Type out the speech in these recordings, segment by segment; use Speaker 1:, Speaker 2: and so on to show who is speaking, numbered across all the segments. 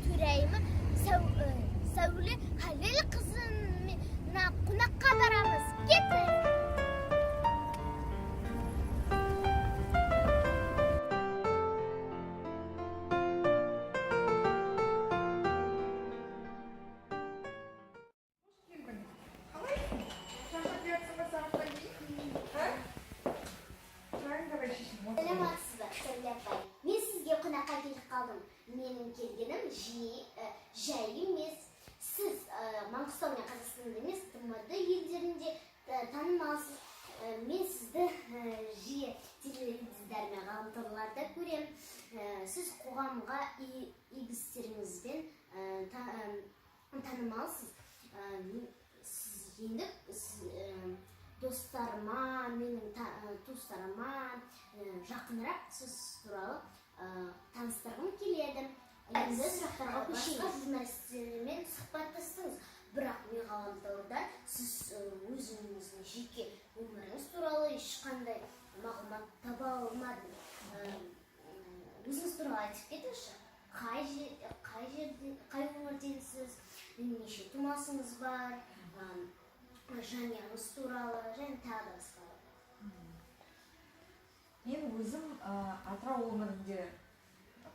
Speaker 1: Төрайымы Сәуле Халелқызына қонаққа барамыз. Кеттік!
Speaker 2: Келдің. Қалайсың? Шаршап келатсың ба сабақтан кейін? А? Жағың давай, шешем.
Speaker 1: Саламатсыз ба, Сәуле апай? Мен сізге қонаққа келіп қалдым. Менің келгенім жай емес. Сіз Маңғыстау мен Қазақстанда емес, ТМД елдерінде танымалсыз. Мен сізді жиі теледидар мен ғаламторларда көремін. Сіз қоғамға игі істеріңізбен танымалсыз. Сіз енді достарыма, менің туыстарыма жақынырақ сіз туралы таныстырғым келеді. Енді сұрақтарға көшейік. Басқа журналистермен сұхбаттастыңыз, бірақ мен ғаламторда сіз өзіңіздің жеке өміріңіз туралы ешқандай мағлұмат таба алмадым. Өзіңіз туралы айтып кетіңізші. Қай жерде, қай өңірденсіз, неше тумасыңыз бар, жанұяңыз туралы және тағы да басқалар.
Speaker 2: Мен өзім Атырау өңірінде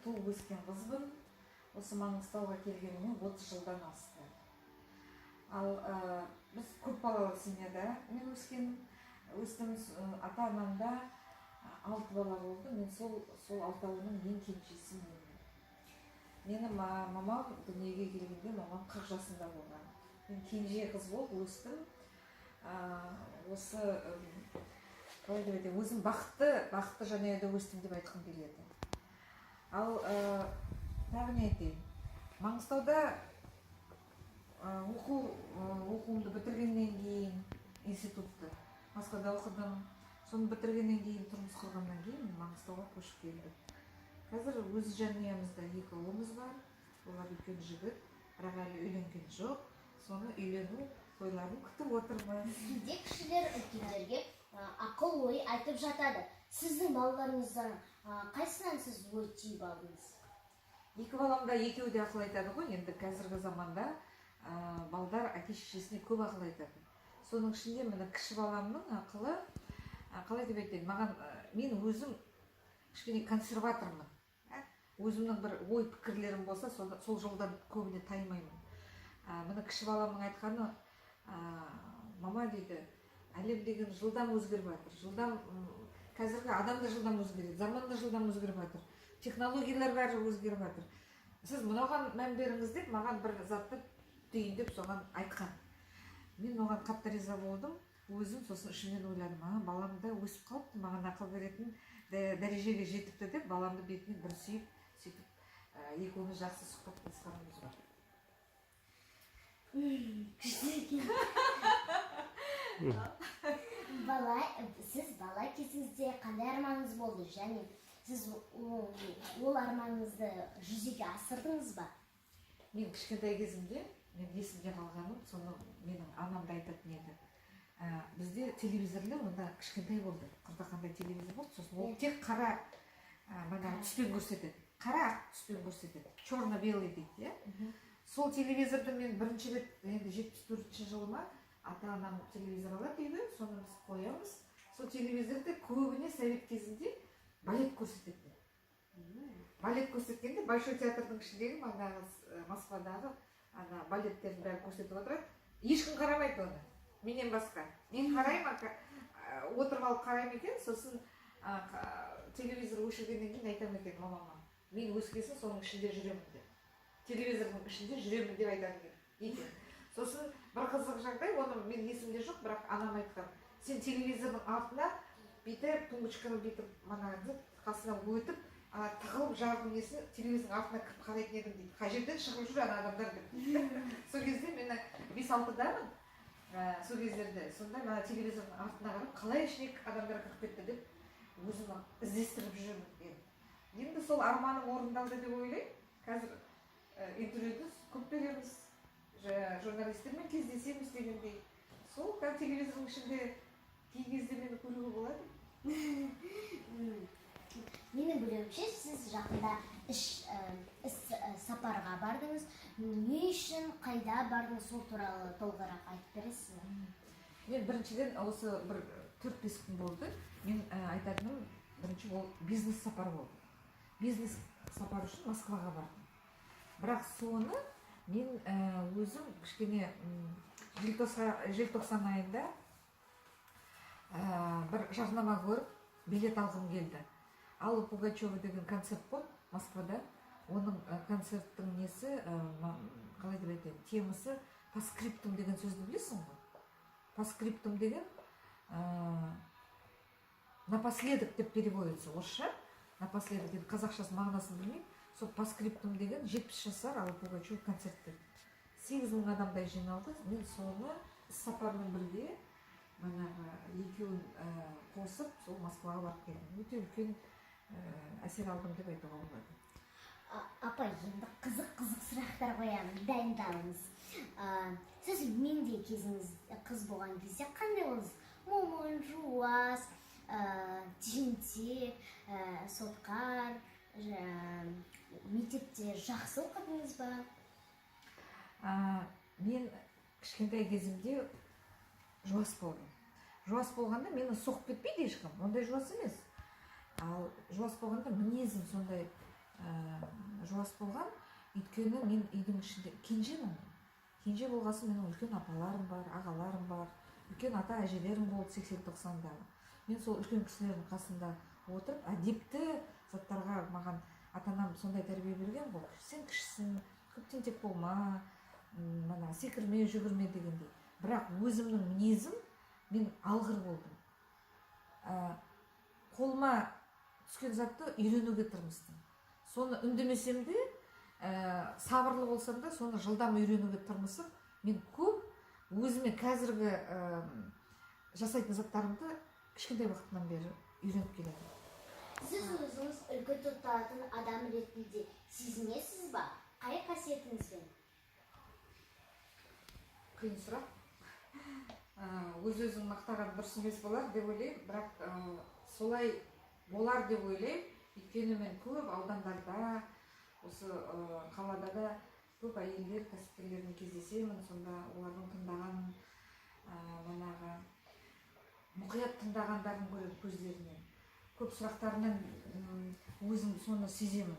Speaker 2: туып өскен қызбын. Осы Маңғыстауға келгеніме 30 жылдан асты. Ал біз көпбалалы семьяда мен өстім. Ата анамда алты бала болды. Мен сол алтауының ең кенжесі менмін. Менің мамам дүниеге келгенде мамам 40 жасында болған. Мен кенже қыз болып өстім. Осы қалай деп айтайын, өзім бақытты жанұяда өстім деп айтқым келеді. Ал тағы не айтайын, Маңғыстауда оқуымды бітіргеннен кейін, институтты Москвада оқыдым, соны бітіргеннен кейін, тұрмыс құрғаннан кейін мен Маңғыстауға көшіп келдім. Қазір өз жанұямызда екі ұлымыз бар. Олар үлкен жігіт, бірақ әлі үйленген жоқ. Соны үйлену тойларын күтіп отырмыз.
Speaker 1: Кейде кішілер үлкендерге ақыл ой айтып жатады. Сіздің балаларыңыздан қайсынан сіз ой түйіп алдыңыз?
Speaker 2: Екі балам да, екеуі де ақыл айтады ғой. Енді қазіргі заманда балдар әке шешесіне көп ақыл айтады. Соның ішінде міне кіші баламның ақылы, қалай деп айтайын, маған мен өзім кішкене консерватормын, ә? Өзімнің бір ой пікірлерім болса, сол жолдан көбіне таймаймын. Міне кіші баламның айтқаны: «Мама, – дейді, – әлем деген жылдам өзгеріп жатыр, жылдам. Қазіргі адам да жылдам өзгереді, заман да жылдам өзгеріп жатыр, технологиялар бәрі өзгеріп жатыр. Сіз мынаған мән беріңіз», – деп маған бір затты түйіндеп соған айтқан. Мен оған қатты риза болдым өзім. Сосын ішімнен ойладым: а, балам да өсіп қалыпты, маған ақыл беретін дәрежеге жетіпті деп, баламды бетінен бір сүйіп, сөйтіп екеуміз жақсы сұхбаттасқанымыз бар.
Speaker 1: Күшті екен. Сіз бала кезіңізде қандай арманыңыз болды және сіз ол арманыңызды жүзеге асырдыңыз ба?
Speaker 2: Мен кішкентай кезімде, мен есімде қалғаным, соны менің анам да айтатын еді. Бізде телевизорлар онда кішкентай болды, құртақандай телевизор болды. Сосын ол тек қара манағы түспен көрсетеді, қара ақ түспен көрсетеді, черно белый дейді, иә. Сол телевизорды мен бірінші рет, енді 74-жылы ма, ата анам телевизор алады үйге, соны біз қоямыз. Сол телевизорда көбіне совет кезінде балет көрсететін. Балет көрсеткенде Большой театрдың ішіндегі манағы Москвадағы ана балеттердің бәрін көрсетіп отырады. Ешкім қарамайды оны менен басқа. Мен қараймын, отырып алып қараймын екен. Сосын телевизор өшіргеннен кейін айтамын екен мамама: «Мен өскесін соның ішінде жүремін», – деп, «телевизордың ішінде жүремін», – деп айтатын екен. Сосын бір қызық жағдай, оны мен есімде жоқ, бірақ анам айтқан: «Сен телевизордың артына бүйтіп тумбочканы бүйтіп манағы қасына өтіп, ана тығылып, жарықтың несін, телевизордың артына кіріп қарайтын едің», – дейді, «қай жерден шығып жүр ана адамдар» деп. Сол кезде мен бес алтыдамын сол кездерде. Сонда мына телевизордың артына қарап, қалай ішіне адамдар кіріп кетті деп өзім іздестіріп жүрмін енді. Енді сол арманым орындалды деп ойлаймын. Қазір интервьюді көп береміз, журналистермен кездесеміз дегендей. Сол қазір телевизордың ішінде кей кезде мені көруге болады.
Speaker 1: Менің білуімше, сіз жақында іс сапарға бардыңыз. Не үшін, қайда бардыңыз, сол туралы толығырақ айтып бересіз бе?
Speaker 2: Мен біріншіден, осы бір 4-5 күн болды. Мен айтатыным, бірінші ол бизнес сапар болды. Бизнес сапар үшін Москваға бардым. Бірақ соны мен өзім кішкене желтоқсан айында бір жарнама көріп, билет алғым келді. Алла Пугачева деген концерт болды Москвада. Оның концерттің несі, қалай деп айтайын, темасы «Постскриптум» деген сөзді білесің ғой. «Постскриптум» деген «напоследок» деп переводится орысша. «Напоследок» енді қазақшасы, мағынасын білмеймін. Сол «Постскриптум» деген 70 жасар Алла Пугачева концерт берді, 8000 адамдай жиналды. Мен соны іс сапармен бірге манағы екеуін қосып, сол Москваға барып келдім. Өте үлкен әсер алдым деп айтуға болады.
Speaker 1: Апай, енді қызық қызық сұрақтар қоямын, дайындалыңыз. Сіз мендей кезіңіз, қыз болған кезде қандай болдыңыз? Момын, жуас, тентек, сотқар, мектепте жақсы оқыдыңыз ба?
Speaker 2: Мен кішкентай кезімде жуас болдым. Жуас болғанда мені соғып кетпейді ешкім, ондай жуас емес. Ал жуас болғанда мінезім сондай, жуас болған. Өйткені мен үйдің ішінде кенжемін ғой. Кенже болған соң, менің үлкен апаларым бар, ағаларым бар, үлкен ата әжелерім болды 80-90-дағы. Мен сол үлкен кісілердің қасында отырып, әдепті заттарға маған ата анам сондай тәрбие берген ғой: сен кішісің, көп тентек болма, мана секірме, жүгірме дегендей. Бірақ өзімнің мінезім, мен алғыр болдым. Қолыма түскен затты үйренуге тырмыстым. Соны үндемесем де, сабырлы болсам да, соны жылдам үйренуге тырмысып, мен көп өзіме қазіргі жасайтын заттарымды кішкентай уақытымнан бері үйреніп келемін.
Speaker 1: Сіз өзіңіз үлгі тұтатын адам ретінде сезінесіз ба? Қай қасиетіңізбен?
Speaker 2: Қиын сұрақ. Өз өзін мақтаған дұрыс емес болар деп ойлаймын, бірақ солай болар деп ойлаймын. Өйткені мен көп аудандарда, осы қалада да көп әйелдер кәсіпкерлермен кездесемін. Сонда олардың тыңдаған, манағы мұқият тыңдағандарын көремін көздерінен, көп сұрақтарынан өзім соны сеземін.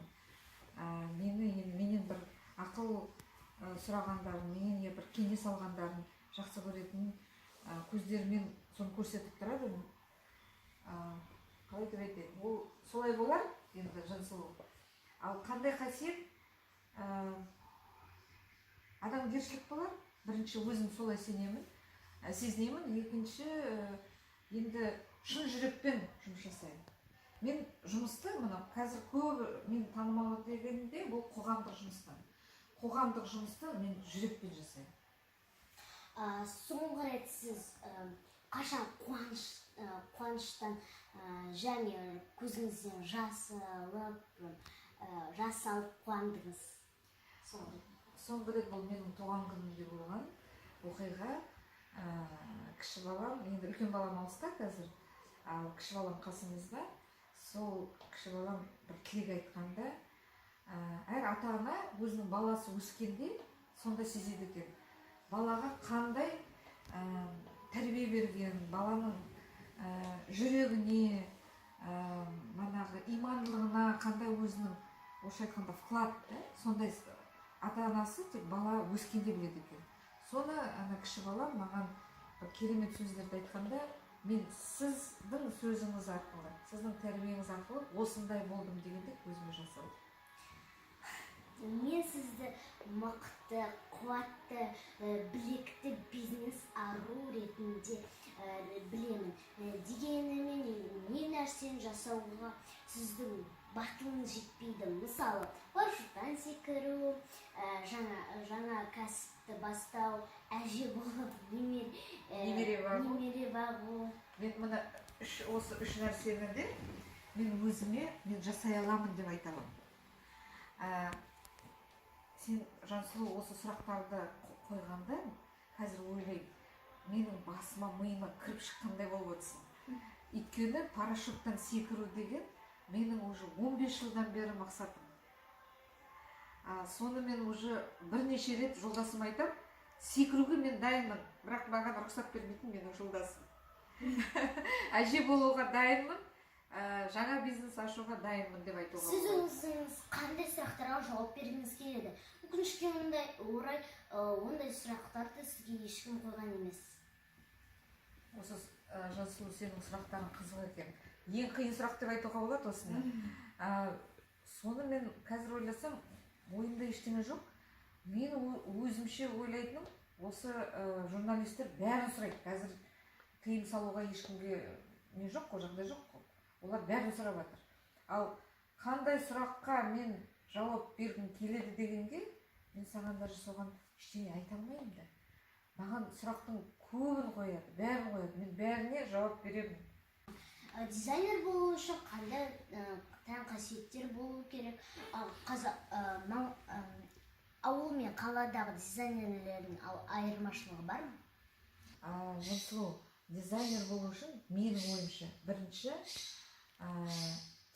Speaker 2: Мені енді менен бір ақыл сұрағандарын, менен я бір кеңес алғандарын жақсы көретін, көздерімен соны көрсетіп тұрады. Қалай деп айтайын, ол солай болар енді, Жансұлу. Ал қандай қасиет? Адамгершілік болар бірінші, өзім солай сенемін, сезінемін. Екінші, енді шын жүрекпен жұмыс жасаймын. Мен жұмысты мына қазір көп мен танымал дегенде, бұл қоғамдық жұмыстан. Қоғамдық жұмысты мен жүрекпен жасаймын.
Speaker 1: Соңғы рет сіз қашан қуаныштан және көзіңізден жас алып, жас алып қуандыңыз соңғы рет?
Speaker 2: Соңғы рет бұл менің туған күнімде болған оқиға. Кіші балам, енді үлкен балам алыста қазір, ал кіші балам қасымызда. Сол кіші балам бір тілек айтқанда, әр ата ана өзінің баласы өскенде сонда сезеді екен, балаға қандай тәрбие берген, баланың жүрегіне, манағы имандылығына қандай өзінің, орысша айтқанда, вклад да, сондай ата анасы тек бала өскенде біледі екен. Соны ана кіші балам маған бір керемет сөздерді айтқанда, мен сіздің сөзіңіз арқылы, сіздің тәрбиеңіз арқылы осындай болдым дегенде көзіме жас алды.
Speaker 1: Мен сізді мықты, қуатты, білекті бизнес ару ретінде білемін. Дегенімен не нәрсені жасауға сіздің батылыңыз жетпейді? Мысалы, парашюттан секіру, жаңа кәсіпті бастау, әже болып
Speaker 2: Немере бағу.
Speaker 1: Немере бағу.
Speaker 2: Мен мына осы үш нәрсені де мен өзіме мен жасай аламын деп айта аламын. Сен, Жансұлу, осы сұрақтарды қойғанда, қазір ойлаймын, менің басыма, миыма кіріп шыққандай болып отырсың. Өйткені парашюттан секіру деген менің уже 15 жылдан бері мақсатым. Соны мен уже бірнеше рет жолдасым айтады, секіруге мен дайынмын, бірақ маған рұқсат бермейтін менің жолдасым. Әже болуға дайынмын, жаңа бизнес ашуға дайынмын деп айтуға
Speaker 1: Сіз
Speaker 2: болады.
Speaker 1: өзіңіз қандай сұрақтарға жауап бергіңіз келеді? Өкінішке ондай орай, ондай сұрақтарды сізге ешкім қойған емес.
Speaker 2: Осы, Жансұлу, сенің сұрақтарың қызық екен. Ең қиын сұрақ деп айтуға болады осыны. Соны мен қазір ойласам, ойымда ештеңе жоқ. Мен өзімше ойлайтыным осы, журналистер бәрін сұрайды қазір. Тыйым салуға ешкімге не жоқ қой, жағдай жоқ қой, олар бәрін сұрап жатыр. Ал қандай сұраққа мен жауап бергім келеді дегенге, мен саған даже соған ештеңе айта алмаймын да. Маған сұрақтың көбін қояды, бәрін қояды, мен бәріне жауап беремін.
Speaker 1: Дизайнер болу үшін қандай тән қасиеттер болу керек? Ауыл мен қаладағы дизайнерлердің айырмашылығы бар ма?
Speaker 2: Жансұлу, дизайнер болу үшін, менің ойымша, бірінші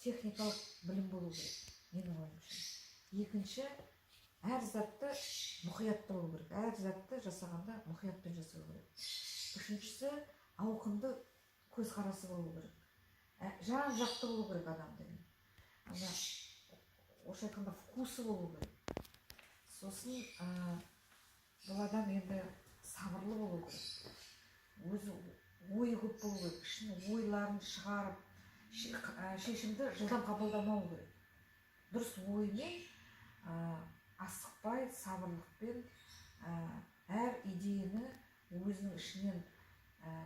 Speaker 2: техникалық білім болу керек менің ойымша. Екінші, әр затты мұқиятты болу керек, әр затты жасағанда мұқиятпен жасау керек. Үшіншісі, ауқымды көзқарасы болу керек. Жан жақты болу керек адам деген, ана орысша айтқанда, вкусы болу керек. Сосын бұл адам енді сабырлы болу керек, өзі ойы көп болу керек, ішінің ойларын шығарып, шешімді жылдам қабылдамау керек. Дұрыс оймен, асықпай, сабырлықпен, әр идеяны өзінің ішінен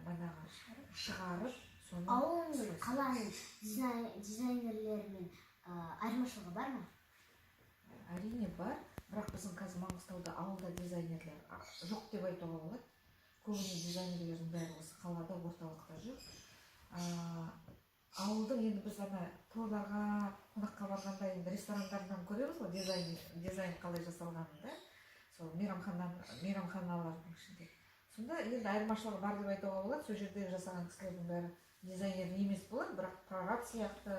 Speaker 2: манағы шығарып, соны
Speaker 1: Ауыл мен
Speaker 2: істейсің.
Speaker 1: қаланың дизайнерлерінің айырмашылығы бар ма?
Speaker 2: Әрине, бар, бірақ біздің қазір Маңғыстауда, ауылда дизайнерлер жоқ деп айтуға болады. Көбіне дизайнерлердің бәрі осы қалада, орталықта жүр. Ауылдың енді біз ана тойларға, қонаққа барғанда енді ресторандардан көреміз ғой дизайн қалай жасалғанын да, сол мейрамханалардың ішінде. Сонда енді айырмашылығы бар деп айтуға болады. Сол жерде жасаған кісілердің бәрі дизайнер емес болады, бірақ прораб сияқты,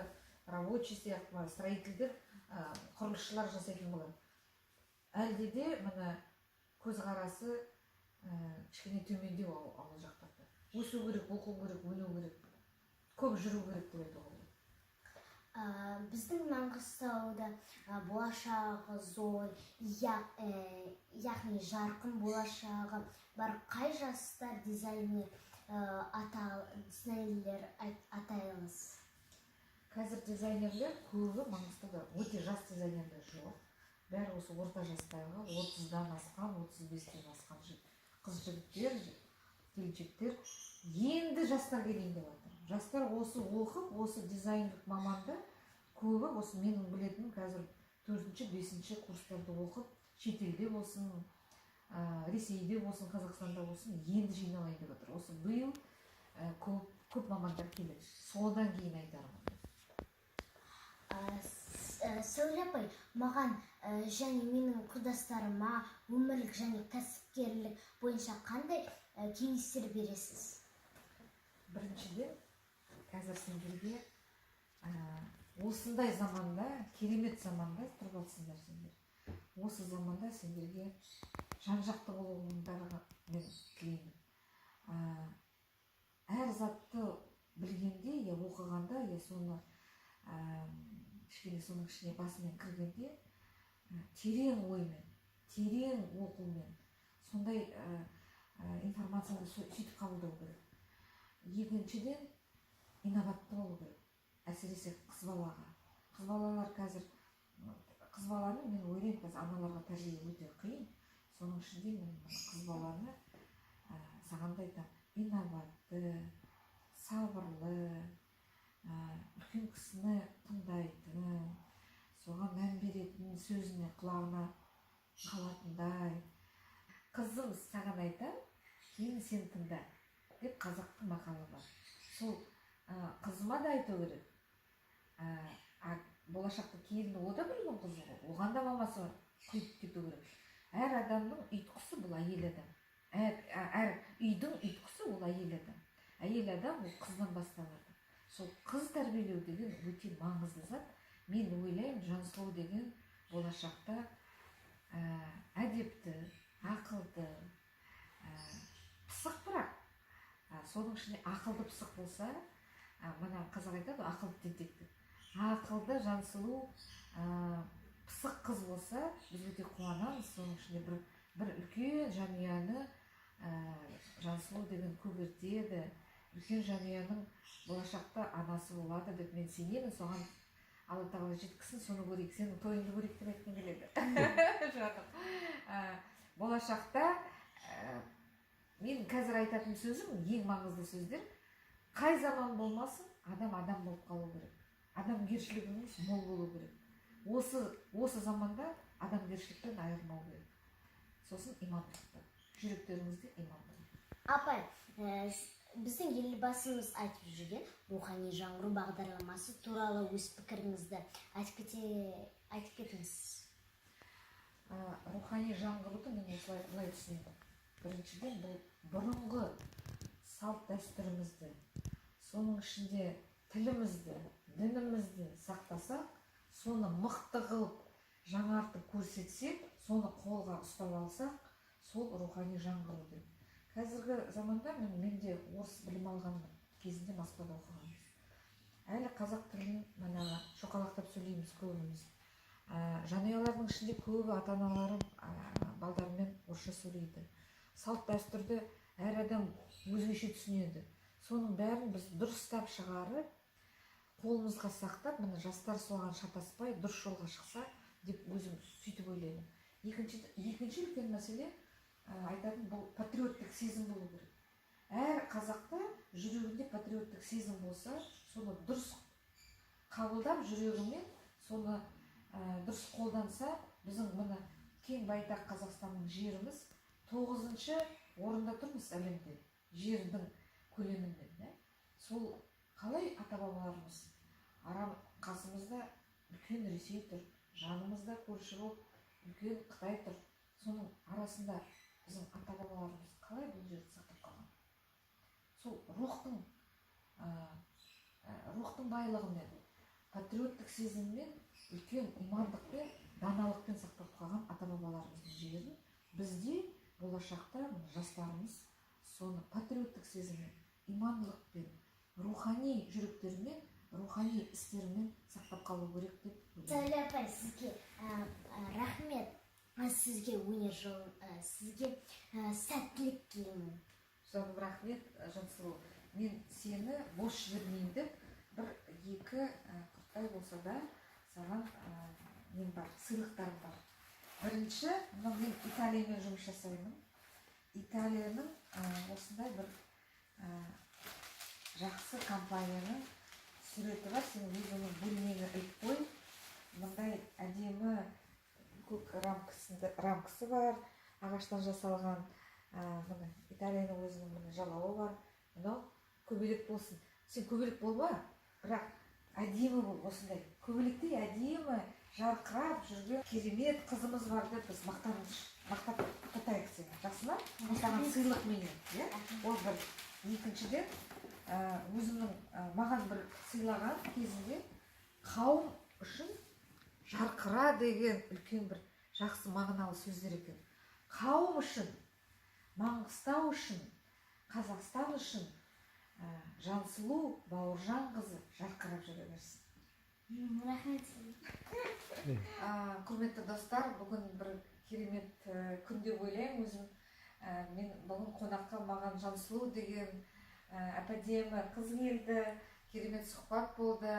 Speaker 2: рабочий сияқты ма, строительдер, құрылысшылар жасайтын болады. Әлде де міне көзқарасы кішкене төмендеу ауыл жақтарда. Өсу керек, оқу керек, өну керек, көп жүру керек деп айтуға болады.
Speaker 1: Біздің Маңғыстауда болашағы зор, яғни жарқын болашағы бар қай жастар дизайнер, дизайнерлер атай аласыз?
Speaker 2: Қазір дизайнерлер көбі Маңғыстауда өте жас дизайнерлер жоқ, бәрі осы орта жастағы, 30-дан асқан, 35-тен асқан қыз жігіттер, келіншектер. Енді жастар келейін деп жатыр. Жастар осы оқып, осы дизайндік маманды көбі осы менің білетінім қазір төртінші, бесінші курстарды оқып, шетелде болсын, Ресейде болсын, Қазақстанда болсын, енді жиналайын деп жатыр. Осы биыл көп көп мамандар келеді, содан кейін айтармын.
Speaker 1: Сәуле апай, маған және менің құрдастарыма өмірлік және кәсіпкерлік бойынша қандай кеңестер бересіз?
Speaker 2: Біріншіден, қазір сендерге осындай заманда, керемет заманда тұрып жатсыңдар сендер. Осы заманда сендерге жан жақты болуыңдарға мен тілеймін. Әр затты білгенде, я оқығанда, я соны кішкене соның ішіне басымен кіргенде, терең оймен, терең оқумен, сондай информацияны сөйтіп қабылдау керек. Екіншіден, инноватты болу керек, әсіресе қыз балаға. Қыз балалар қазір, қыз баланы, мен ойлаймын, қазір аналарға тәрбие өте қиын. Соның ішінде мен мына қыз баланы, саған да айтамын, инноватты, сабырлы, үлкен кісіні тыңдайтын, соған мән беретін, сөзіне құлағына қалатындай. «Қызым, саған айтамын, кейін сен тыңда» деп қазақтың мақалы бар. Сол қызыма да айту керек. А болашақта келіні, о да біреудің қызы ғой, оған да мамасы құйып кету керек. Әр адамның ұйытқысы бұл әйел адам, әр үйдің ұйытқысы ол әйел адам. Әйел адам ол қыздан басталады. Сол қыз тәрбиелеу деген өте маңызды зат. Мен ойлаймын, Жансұлу деген болашақта Әдепті, ақылды, пысық, бірақ соның ішінде ақылды пысық болса, мына қазақ айтады ғой, ақылды тентек деп. Ақылды Жансұлу, пысық қыз болса, біз өте қуанамыз. Соның ішінде бір үлкен жанұяны Жансұлу деген көгертеді, үлкен жанұяның болашақта анасы болады деп мен сенемін. Соған Алла тағала жеткізсін, соны көрейік, сенің тойыңды көрейік деп айтқым келеді, жаным. Болашақта мен қазір айтатын сөзім, ең маңызды сөздер: қай заман болмасын, адам адам болып қалу керек, адамгершілігіміз мол болу керек. Осы заманда адамгершіліктен айырылмау керек. Сосын имандылықтан, жүректеріңізде иман болу.
Speaker 1: Апай, біздің Елбасымыз айтып жүрген рухани жаңғыру бағдарламасы туралы өз пікіріңізді айтып кетіңіз.
Speaker 2: Рухани жаңғыруды мен осылай, былай түсінемін. Біріншіден, бұл бұрынғы салт дәстүрімізді, соның ішінде тілімізді, дінімізді сақтасақ, соны мықты қылып жаңартып көрсетсек, соны қолға ұстап алсақ, сол рухани жаңғыру деп. Қазіргі заманда мен де орыс білім алғанмын, кезінде Москвада оқығанбыз. Әлі қазақ тілін манағы шоқалақтап сөйлейміз көбіміз. Жанұялардың ішінде көбі ата аналары балдарымен орысша сөйлейді. Салт дәстүрді әр адам өзгеше түсінеді. Соның бәрін біз дұрыстап шығарып, қолымызға сақтап, міне, жастар соған шатаспай дұрыс жолға шықса деп өзім сөйтіп ойлаймын. Екінші үлкен мәселе, айтатын, бұл патриоттік сезім болу керек. Әр қазақта жүрегінде патриоттік сезім болса, соны дұрыс қабылдап, жүрегімен соны дұрыс қолданса, біздің мына кең байтақ Қазақстанның жеріміз, тоғызыншы орында тұрмыз әлемде жердің көлемінде, да? Сол қалай ата бабаларымыз, арам қасымызда үлкен Ресей тұр, жанымызда көрші болып үлкен Қытай тұр, соның арасында біздің ата бабаларымыз қалай бұл жерді сақтап қалған? Сол рухтың байлығымен, патриоттік сезіммен, үлкен имандықпен, даналықпен сақтап қалған ата бабаларымыздың жерін бізде болашақта мына жастарымыз соны патриоттік сезіммен, имандылықпен, рухани жүректерімен, рухани істерімен сақтап қалу керек деп ойлаймын.
Speaker 1: Сәуле апай, сізге рахмет. Сізге өнер жолын, сізге сәттілік тілеймін.
Speaker 2: Жаным, рахмет, Жансұлу. Мен сені бос жібермейін деп бір екі құрттай болса да саған нем бар, сыйлықтарым бар. Бірінші, мынау, мен Италиямен жұмыс жасаймын. Италияның осындай бір жақсы компанияның суреті бар. Сен өзіңнің бөлмеңе іліп қой. Мындай әдемі көк рамкасы бар, ағаштан жасалған. Міне, Италияның өзінің, міне, жалауы бар. Мынау көбелек болсын. Сен көбелек болма, бірақ әдемі бол. Осындай көбелектей әдемі жарқырап жүрген керемет қызымыз бар деп біз мақтап тұтайық сені, жақсы ма? Ол саған сыйлық менен, иә. Ол бір. Екіншіден, өзімнің маған бір сыйлаған кезінде қауым үшін жарқыра деген үлкен бір жақсы мағыналы сөздер екен. Қауым үшін, Маңғыстау үшін, Қазақстан үшін Жансұлу Бауыржанқызы жарқырап жүре берсін.
Speaker 1: Рахмет сізге.
Speaker 2: Құрметті достар, бүгін бір керемет күн деп ойлаймын өзім. Мен бүгін қонаққа маған Жансұлу деген әп әдемі қыз келді. Керемет сұхбат болды.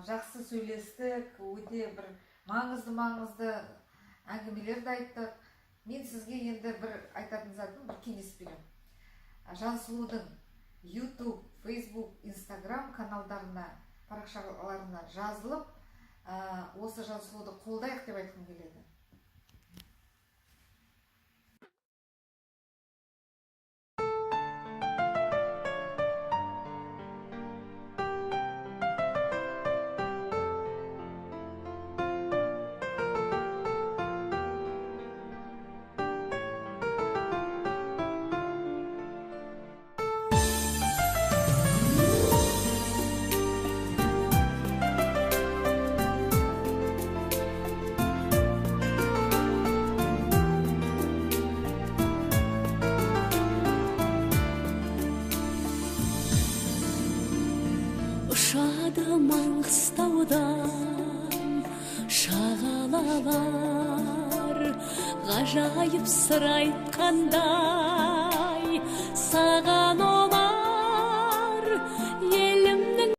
Speaker 2: Жақсы сөйлестік, өте бір маңызды маңызды әңгімелерді айттық. Мен сізге енді бір айтатын затым, бір кеңес беремін. Жансұлудың YouTube, Facebook, Instagram каналдарына, парақшаларына жазылып, осы Жансұлуды қолдайық деп айтқым келеді.
Speaker 3: Ұшады Маңғыстаудан шағалалар, ғажайып сыр айтқандай саған.